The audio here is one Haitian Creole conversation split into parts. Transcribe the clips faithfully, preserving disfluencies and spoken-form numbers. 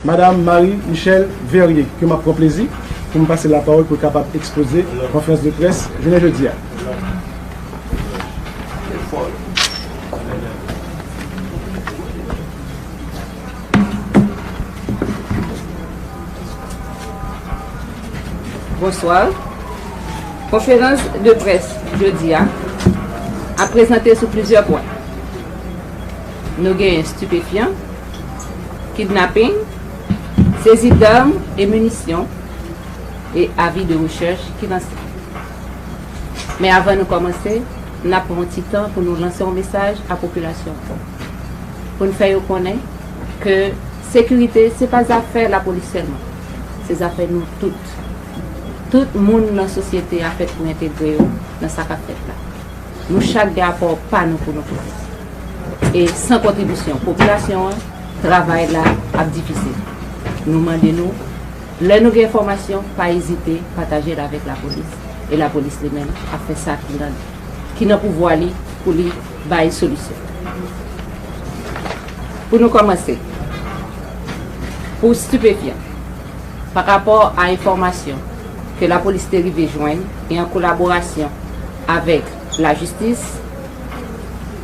Madam Marie Michelle Verrier, ke m ap pran plezi pou m pase lapawòl pou l kapab ekspoze konferans de près jounen jodi a. Bonswa. Konferans de près jodi a ap prezante sou plizyè pwen. Nou genyen stipefyan, kidnaping, sezi dam e minisyon, e avi de rechèch ki lanse. Men avan nou kòmanse, n ap pran yon ti tan pou nou lanse yon mesaj a popilasyon an, pou n fè yo konnen ke sekirite se pa zafè lapolis sèlman, se zafè nou tout. Tout moun nan sosyete a fèt pou entegre yo nan sa k ap fèt la. Nou chak gen apò pa nou pou nou pote. E san kontribisyon popilasyon an, travay la ap difisil. Nou mande nou, lè nou gen enfòmasyon, pa ezite pataje l avèk lapolis. E lapolis li menm ap fè sa ki nan, ki nan pouvwa li pou li bay solisyon. Pou nou kòmanse, pou stipefyan, pa rapò a enfòmasyon ke lapolis te rive jwenn e an kolaborasyon avèk lajistis,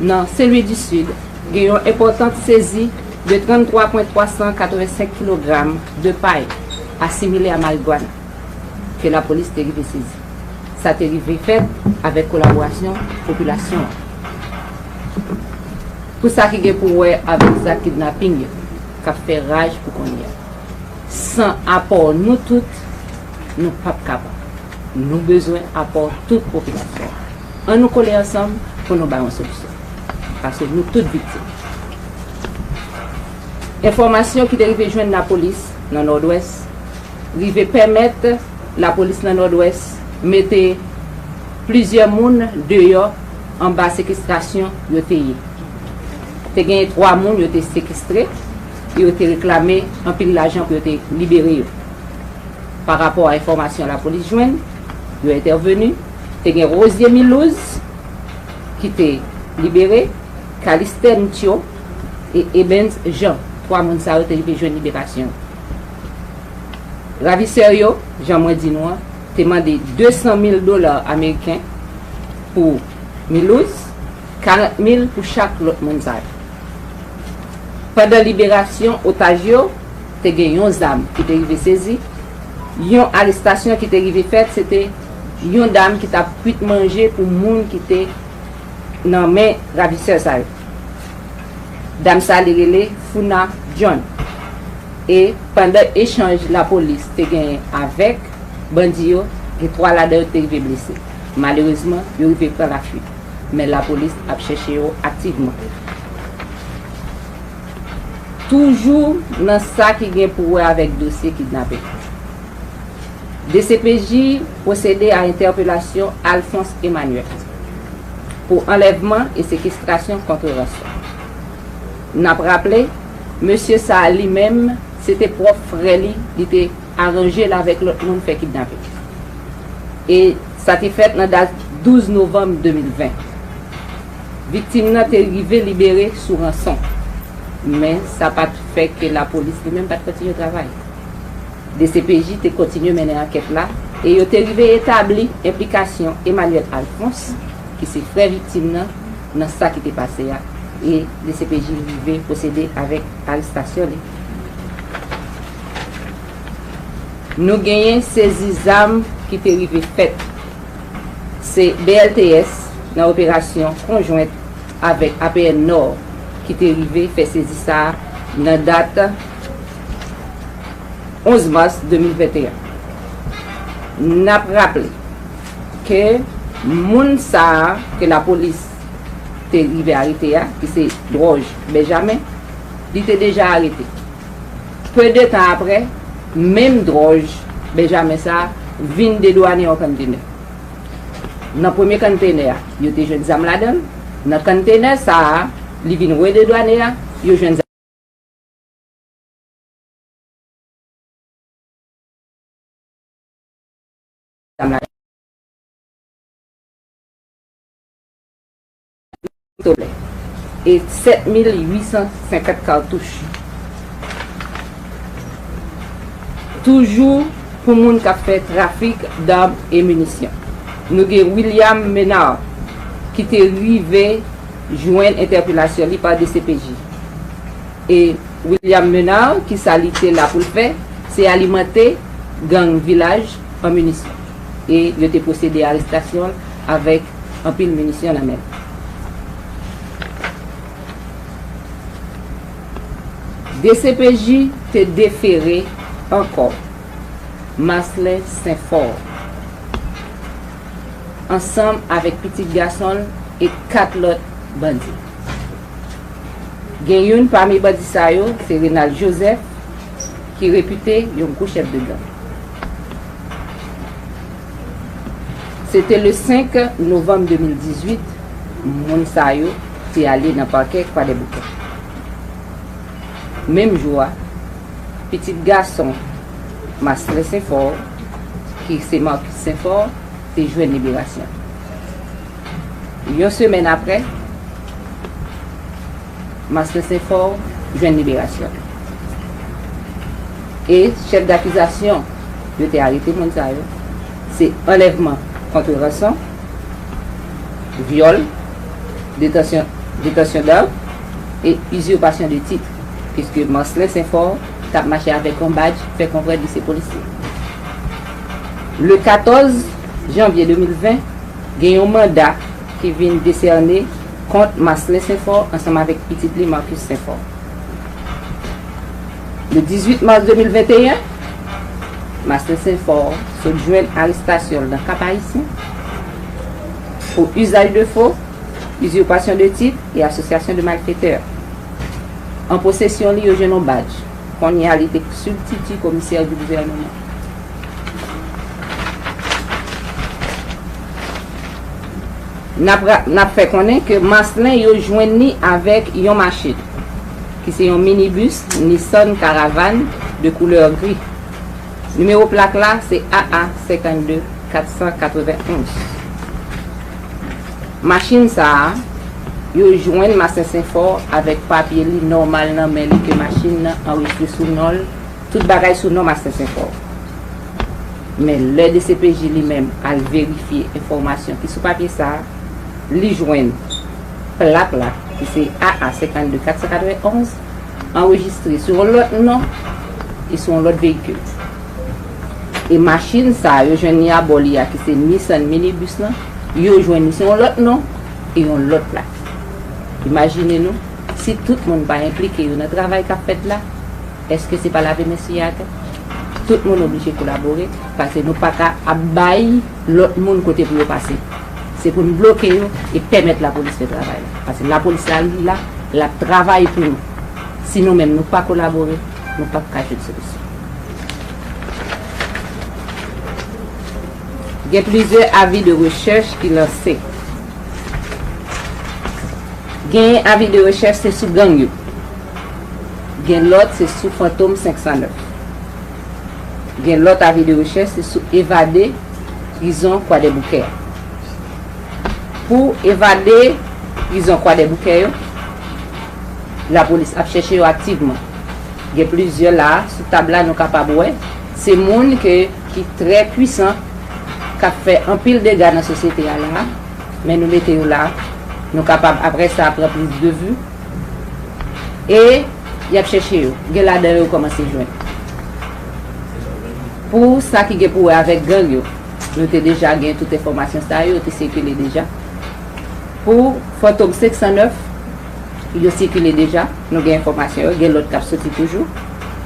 nan Senlwi di Sid, gen yon enpòtan sezi de tranntwa pwen twa san katrevensenk kilogram de pay asimile a marigwana ke lapolis te rive sezi. Sa te rive fèt avèk kolaborasyon popilasyon an. Pou sa ki gen pou wè avèk zak kidnaping yo, k ap fè raj pou kounye a. San apò nou tout, nou p ap kapab. Nou bezwen apò tout popilasyon an. Ann nou kole ansanm pou nou bay yon solisyon. Paske nou tout viktim. Enfòmasyon ki te rive jwenn lapolis nan Nòdwès rive pèmèt lapolis nan Nòdwès mete plizyè moun deyò anba sekestrasyon yo te ye. Te genyen twa moun yo te sekestre e yo te reklame anpil lajan pou yo te libere yo. Pa rapò a enfòmasyon lapolis jwenn, yo entèveni, te gen Rosier Milouz ki te libere, Calixte Mtio e Ebens Jean. Twa moun sa yo te rive jwenn liberasyon yo. Ravisè yo, jan mwen di nou an, te mande de san mil dola ameriken pou Milouz, karant mil pou chak lòt moun sa yo. Pandan liberasyon otaj yo, te gen yon zam ki te rive sezi. Yon arestasyon ki te rive fèt, se te yon dam ki t ap kwit manje pou moun ki te nan men ravisè sa yo. Dam sa, li rele Funa John. E pandan echanj lapolis te genyen avèk bandi yo, gen twa ladan yo te rive blese. Malerezman, yo rive pran lafwit. Men lapolis ap chèche yo aktivman. Toujou nan sa ki gen pou wè avèk dosye kidnaping, D C P J pwosede a entèpelasyon Alphonse Emmanuel pou anlèvman e sekestrasyon kont ranson. N ap raple, mesye sa a li menm, se te pwòp frè li, li te aranje l avèk lòt moun fè kidnaping. E sa te fèt nan dat douz novanm de mil ven. Viktim nan te rive libere sou ranson, men sa pa t fè ke lapolis li menm pa t kontinye travay. D C P J te kontinye mennen ankèt la e yo te rive etabli enplikasyon Emmanuel Alphonse, ki se frè viktim nan, nan sa ki te pase a, e D C P J rive pwosede avèk arestasyon li. Nou genyen sezi zam ki te rive fèt. Se B L T S nan operasyon konjwent avèk A P N Nò ki te rive fè sezi sa a nan dat onz mas de mil venteyen. N ap raple ke moun sa a ke lapolis te rive arete a, ki se Dròj Benjamen, li te deja arete. Pe de tan apre, menm Dròj Benjamen sa a vin dedwane yon kontenè. Nan premye kontenè a, yo te jwenn zam ladan l. Nan kontenè sa a, li vin rededwane a, yo jwenn zam. E sèt mil uit san senkant katouch. Toujou pou moun k ap fè trafik dam e minisyon. Nou gen William Menard ki te rive jwenn entèpelasyon li pa D C P J. E William Menard, kisa li te la pou l fè? Se alimante gang Vilaj an minisyon. E yo te pwosede arestasyon l avèk anpil minisyon nan men l. D C P J te defere ankò Marcelin Saint-Fort ansanm avèk pitit gason l e kat lòt bandi. Gen youn pami bandi sa yo, se Renald Joseph, ki repite yon gwo chèf de gang. Se te le senk novanm de mil dizuit, moun sa yo te ale nan pakè Kwadèboukè. Menm jou a, pitit gason Marcelin Saint-Fort, ki se Marcus Saint-Fort, te jwenn liberasyon. Yon semèn apre, Marcelin Saint-Fort jwenn liberasyon. E chèf dakizasyon yo te arete moun sa yo, se anlèvman kont ranson, vyòl, detansyon, detansyon dam e izipasyon de tit, piske Marcelin Saint-Fort t ap mache avèk yon badj, fè konprann li se polisye. Le katòz janvye de mil ven, gen yon manda ki vin desène kont Marcelin Saint-Fort ansanm avèk pitit li Marcus Saint-Fort. Le dizuit mas de mil venteyen, Marcelin Saint-Fort sot jwenn arestasyon l nan Kap Ayisyen pou usage de faux, usurpation de titre et association de malfaiteurs. An posesyon li, yo jwenn yon badj. Kounye a, li te sibtiti komisè di gouvènman. N ap ra-, n ap fè konnen ke Marcelin yo jwenn li avèk yon machin, ki se yon minibis Nissan Caravane de koulè gri. Nimewo plak la se A A senkannde katsan katrevenonz. Machin sa a, yo jwenn Marcelin Saint-Fort avèk papye li nòmal nan men li, ke machin nan anrejistre sou non l, tout bagay sou non Marcelin Saint-Fort. Men lè D C P J li menm al verifye enfòmasyon ki sou papye sa a, li jwenn plak la, ki se A A senkannde katsan katrevenonz, anrejistre sou yon lòt non e sou yon lòt veyikil. E machin sa a, yo jwenn li abò li a, ki se Nissan minibis lan, yo jwenn li sou yon lòt non e yon lòt plak. Imajine nou, si tout moun pa enplike yo nan travay k ap fèt la, èske se pa lave men sou atè? Tout moun oblije kolabore, paske nou pa ka ap bay lòt moun kote pou yo pase. Se pou n bloke yo e pèmèt lapolis fè travay la. Paske lapolis la, li la, l ap travay pou nou. Si nou menm nou pa kolabore, nou p ap ka jwenn solisyon. Gen plizyè avi de rechèch ki lanse. Gen avi de rechèch se sou gang yo. Gen lòt se sou Fantom senk san nèf. Gen lòt avi de rechèch se sou evade prizon Kwadèboukè a. Pou evade prizon Kwadèboukè yo, lapolis ap chèche yo aktivman. Gen plizyè la, sou tab la nou kapab wè, se moun ke, ki trè pwisan, k ap fè anpil dega nan sosyete a la, men nou mete yo la, nou kapab apre sa pran plis de vi. E y ap chèche yo. Gen ladan yo kòmanse jwenn. Pou sa ki gen pou wè avèk gang yo, nou te deja gen tout enfòmasyon sa yo, yo te sikile deja. Pou Fantom senk san nèf, yo sikile deja, nou gen enfòmasyon yo, gen lòt k ap soti toujou.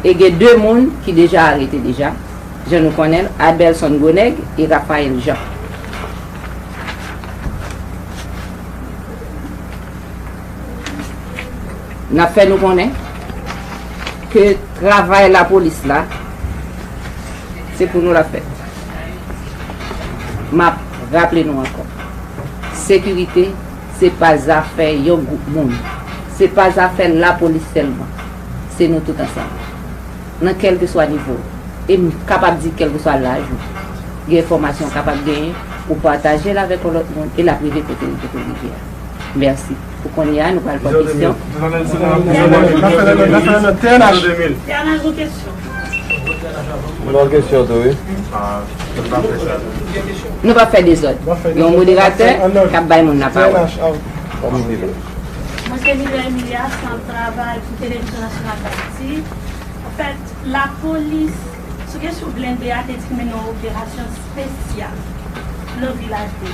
E gen de moun ki deja arete deja, jan nou konnen l, Abelson Gwonèg e Raphaël Jean. N ap fè nou konnen ke travay lapolis la, se pou nou l ap fèt. M ap raple nou ankò, sekirite, se pa zafè yon gwoup moun. Se pa zafè lapolis sèlman. Se nou tout ansanm. Nan kèlkeswa nivo. E m kapab di kèlkeswa laj ou. Gen enfòmasyon w kapab genyen, ou pataje l avèk yon lòt moun e l ap rive kote l dwe rive a. Mèsi. Pou kounye a, nou pral pran kesyon. N ap fè lòt, n ap fè lòt tènaj. Tènaj ou kesyon. Mwen gen yon kesyon tou, wi. Nou p ap fè dezòd. Yon moderatè k ap bay moun lapawòl. Mwen se Lila Emilia, se yon travay pou Televizyon Nasyonal Dayiti. Anfèt, lapolis, sou kesyon blende a, te di ke mennen yon operasyon espesyal nan vilaj de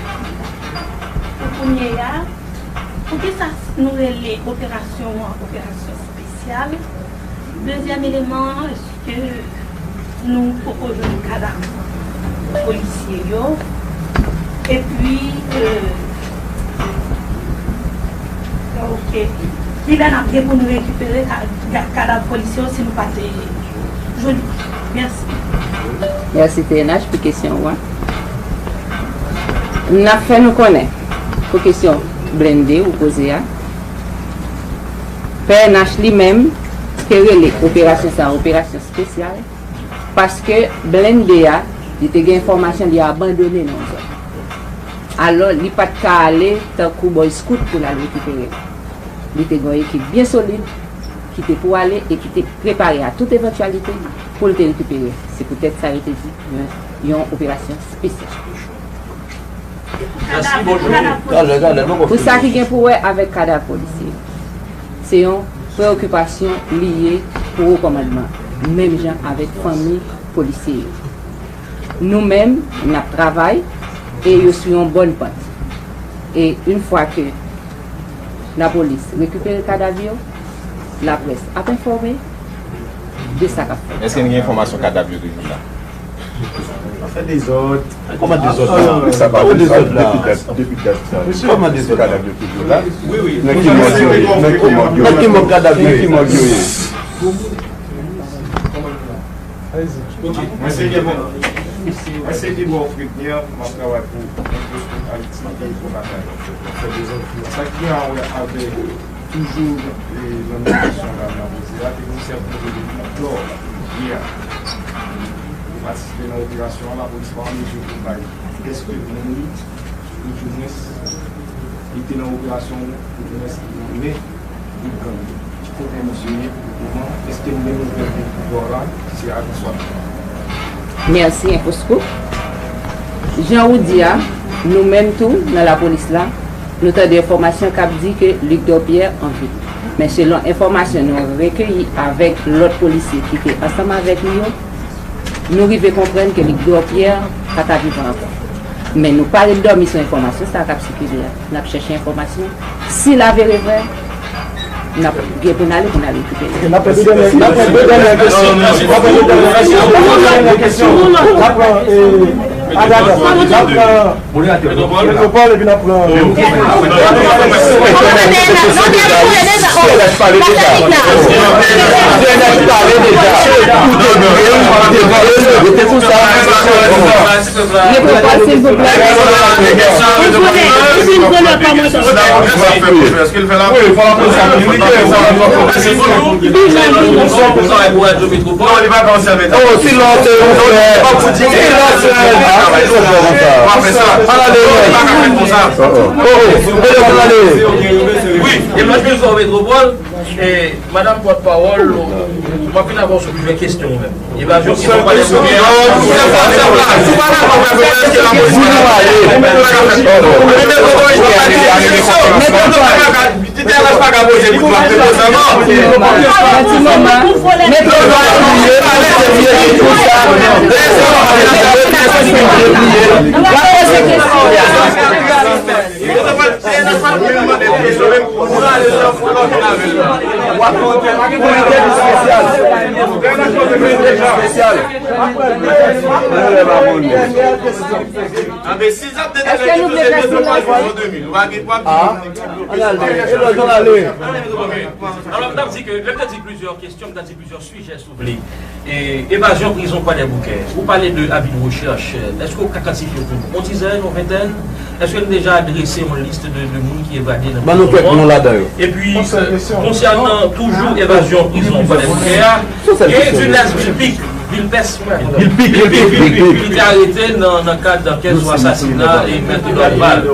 Pou kounye a, poukisa nou rele operasyon an operasyon espesyal? Dezyèm eleman an, èske nou poko jwenn kadav polisye yo? Epi, euh, ok, kilè n ap gen pou nou rekipere kadav polisye yo si nou pa te jwenn li? Mèsi. Mèsi T N H pou kesyon ou an. N ap fè nou konnen pou kesyon blende ou poze a. P N H li menm te rele operasyon sa a operasyon espesyal paske blende a, li te gen enfòmasyon li abandone nan yon zòn. Alò, li pa t ka ale tankou Boy Scout pou l al rekipere l. Li te gen yon ekip byen solid ki te pou ale e ki te prepare a tout evantyalite pou l te rekipere. Se poutèt sa yo te di yon, yon operasyon espesyal. Pou sa ki gen pou wè avèk kadav polisye, se yon preyokipasyon li ye pou wo kòmandman, menm jan avèk fanmi polisye yo. Nou menm, n ap travay e yo sou yon bòn pant. E yon fwa ke lapolis rekipere kadav yo, laprès ap enfòme de sa k ap fèt. Èske n gen enfòmasyon kadav yo toujou la? Fè dezòd. Kòman dezòd la? Sa pa dezòd la. Depi dat sa. Kòman dezòd la? Kadav yo toujou la? Nan ki mòg yo ye? Nan ki mòg yo ye? Nan ki mòg yo ye? Ok, mwen se Debò. Mwen se Debò Fredner, m ap travay pou Infoscoop Haiti e Fon Batay. Sa ki gen a wè avèk toujou nan kesyon dam nan poze a, te gen yon sèten de Viktor Pierre ki patisipe nan operasyon an, lapolis pa an mezi pou bay tèske moun li, ou dimwens li te nan operasyon, ou dimwens li nan men gwoup gang yo. Ki kote misye ye pou moman? Èske nou gen nouvèl de pouvwa la? Se a nou swa. Mèsi, Infoscoop. Jan ou di a, nou menm tou, nan lapolis la, nou tande enfòmasyon k ap di ke Luc Dorpierre an vi. Men selon enfòmasyon nou rekeyi avèk lòt polisye ki te ansanm avèk li yo, nou rive konprann ke Luc Dorpierre pa ta vivan ankò. Men nou pa ret dòmi sou enfòmasyon sa a k ap sikile a. N ap chèche enfòmasyon. Si l avere vrè, n ap gen pou n ale pou n al rekipere. N ap pran de dènyè kesyon. N ap pran de dènyè kesyon. N ap pran Agada. N ap pran Metwopòl epi n ap pran. T N H pale deja. T N H pale deja. Ou te bliye, ou te bliye, ou te bliye. Rete sou sa. Metwopòl, silvouplè. Ou konnen, ou fin konnen kòman sa. Wi, fò la poze sa. Li gen sa. Li gen sa. Li gen sa. Li gen sa. Oh, silans, silvouplè. Silans, silvouplè. Ala de. Oh, oh. Wi, e mwen bezwen Metwopòl. E, madanm pòtpawòl, m ap vin avè w sou plizyè kesyon menm. Evazyon ki fè pale pou byen. Èske nou vle fè silans? Alò, m t ap di ke, lè m te di plizyè kesyon, m te di plizyè sijè sou vle. E, evazyon prizon Kwadèboukè. Ou pale de abi de rechèch. Èske ou ka kantifye pou nou? Yon dizèn, yon ventèn? Èske nou deja drese yon lis de, de moun ki evade nan prizon an? Ban nou kèk non ladan yo. Epi, konsènan toujou evazyon prizon Kwadèboukè a, e Vilnès Vilpik, Vilpès, Vilpik, Vilpik, Vilpik, li te arete nan, nan kad ankèt sou asasina e Mèt Normal.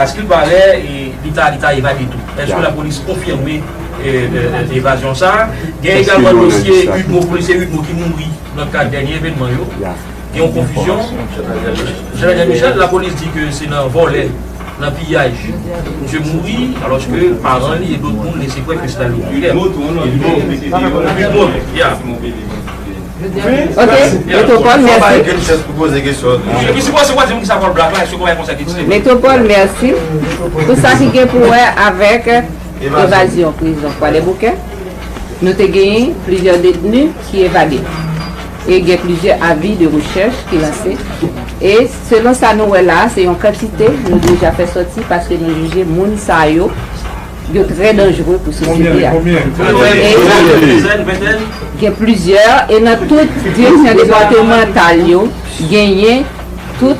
Askilpare, e, li ta, li ta evade tou. Èske lapolis konfime e, e, evazyon sa a. Gen egalman dosye Udmo, polisye Udmo ki mouri nan kad dènye evènman yo. Gen yon konfizyon. Jean Daniel Michel, lapolis di ke se nan vòlè, nan piyaj misye mouri, alòske paran li e dòt moun lese kwè ke se nan lokilè. Udmo, Udmo, ya. Ok, Metropole, mèsi. Metropole, mèsi. Pou sa ki gen pou wè avèk evazyon prizon Kwadèboukè, nou te genyen plizyè detni ki evade. E gen plizyè avi de rechèch ki lanse. E selon sa nou wè la, se yon kantite nou deja fè sòti paske nou jije moun sa yo, yo trè danjere pou sosyete a. E gen plizyè, e nan tout direksyon depatmantal yo, genyen tout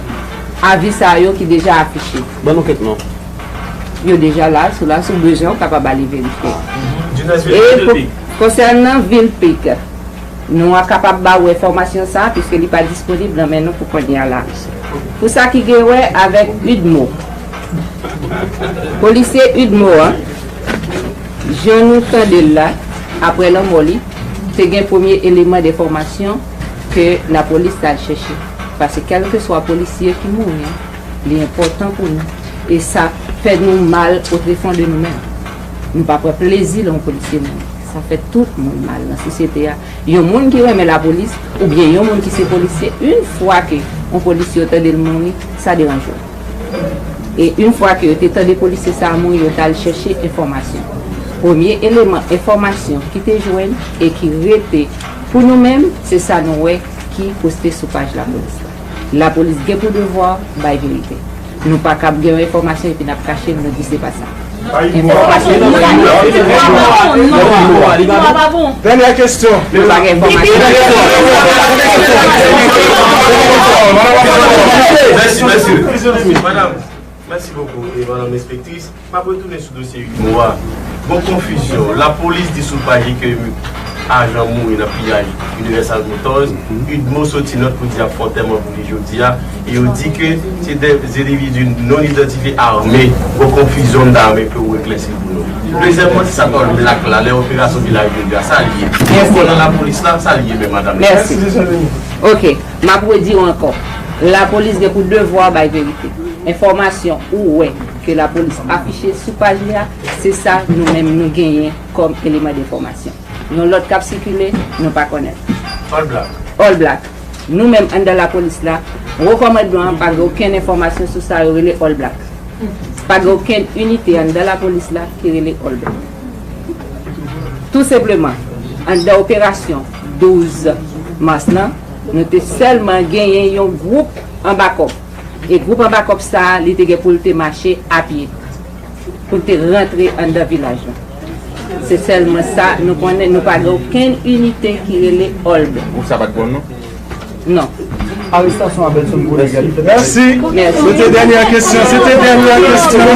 avi sa yo ki deja afiche. Ban nou kèk non. Yo deja la, sou la, si w bezwen, w kapab ale verifye. E pou, konsènan Vil Pik, nou a kapab ba ou enfòmasyon sa a, piske li pa disponib nan men nou pou kounye a la. Pou sa ki gen wè avèk Udmo, polisye Udmo an, jan nou tande l la, apre lanmò li, te gen premye eleman de enfòmasyon ke lapolis t al chèche. Paske kèlkeswa polisye ki mouri an, li enpòtan pou nou. E sa fè nou mal au tréfonds de nou menm. Nou pa pran plezi lè yon polisye mouri. Sa fè tout moun mal nan sosyete a. Yon moun ki renmen lapolis, oubyen yon moun ki se polisye, yon fwa ke yon polisye w tande l mouri, sa deranje w. E yon fwa ke yo te tande polisye sa a mouri, yo t al chèche enfòmasyon. Premye eleman enfòmasyon ki te jwenn e ki rete pou nou menm, se sa nou wè ki poste sou paj lapolis la. Lapolis gen pou devwa bay verite. Nou pa kab gen yon enfòmasyon epi n ap kache l, nou di se pa sa. Enfòmasyon nou bay. Dènyè kesyon. Nou pa gen enfòmasyon. Mèsi, mèsi. Madam, mèsi bokou, e madam enspektris. M ap retounen sou dosye Udmo a. Gon konfizyon. Lapolis di sou paj li ke ajan mouri nan piyaj Universal Motors. Udmo soti nòt pou di y ap fè antèman pou li jodi a. E yo di ke se de endividi non idantifye ame. Gon konfizyon anndan ame ke ou eklèsi pou nou. Dezyèmman, se sa All Black la, lè operasyon vilaj jodi a, sa l ye. Enfo nan lapolis la, sa l ye menm, madam? Mèsi. Ok, m ap redi w ankò. Lapolis gen pou devwa bay verite. Enfòmasyon ou wè ke lapolis afiche sou paj li a, se sa nou menm nou genyen kòm eleman denfòmasyon. Yon lòt k ap sikile, nou pa konnen. All Black. All Black. Nou menm anndan lapolis la, wo kòmandman an pa gen okenn enfòmasyon sou sa yo rele All Black. Pa gen okenn inite anndan lapolis la ki rele All Black. Tou senpleman, anndan operasyon douz mas lan, nou te sèlman genyen yon gwoup anba kòb. E gwoup anba kòb sa a, li te gen pou l te mache apye, pou l te rantre anndan vilaj lan. Se sèlman sa nou konnen, nou pa gen okenn inite ki rele All Black. Gwoup sa pa t bon non? Non. Arestasyon Abelson Goulet. Mèsi. Mèsi. Se te dènyè kesyon. Se te dènyè kesyon.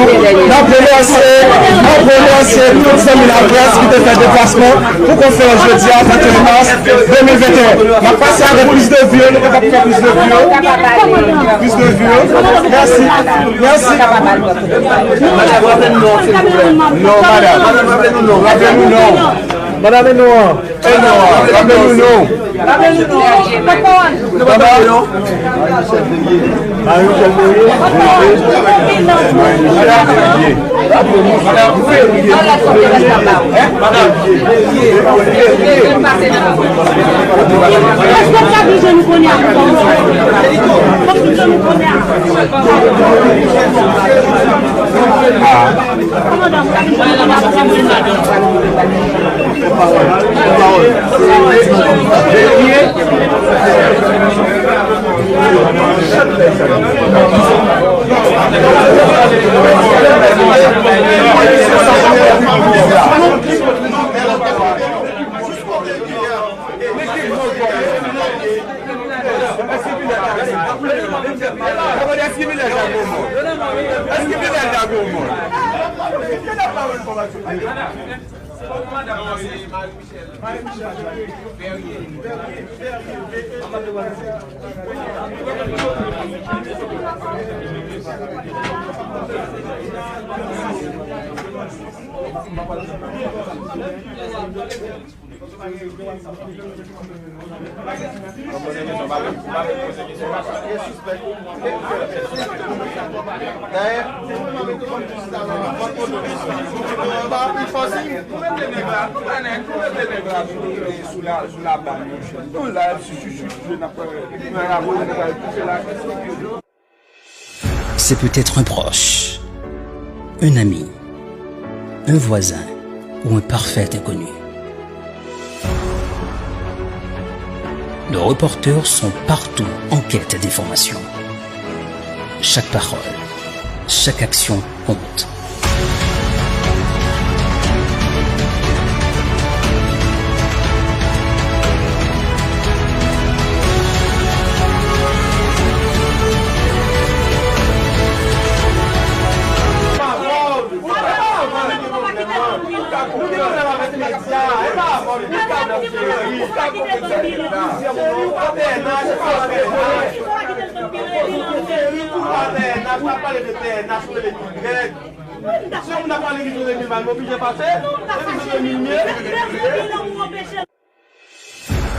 N ap remèsye, n ap remèsye tout zanmi laprès ki te fè deplasman pou konferans jodi a, venteyen mas de mil venteyen. N ap pase avèk plis de vi yo, nou kapab fè plis de vi yo. Plis de vi yo. Mèsi. Mèsi. Non, madam. Raple nou non. Raple nou non. Raple nou non. C'est peut-être un proche, un ami, un voisin ou un parfait inconnu. Nos reporters sont partout en quête d'informations. Chaque parole, chaque action compte.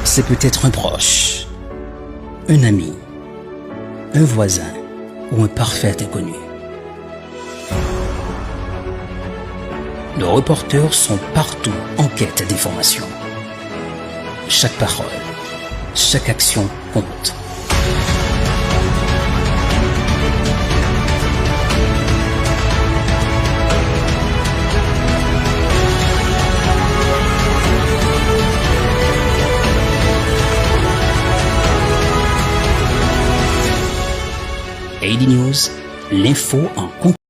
C'est peut-être un proche, un ami, un voisin ou un parfait inconnu. Nos reporters sont partout en quête d'informations. Chaque parole, chaque action compte. A D News, l'info en continu.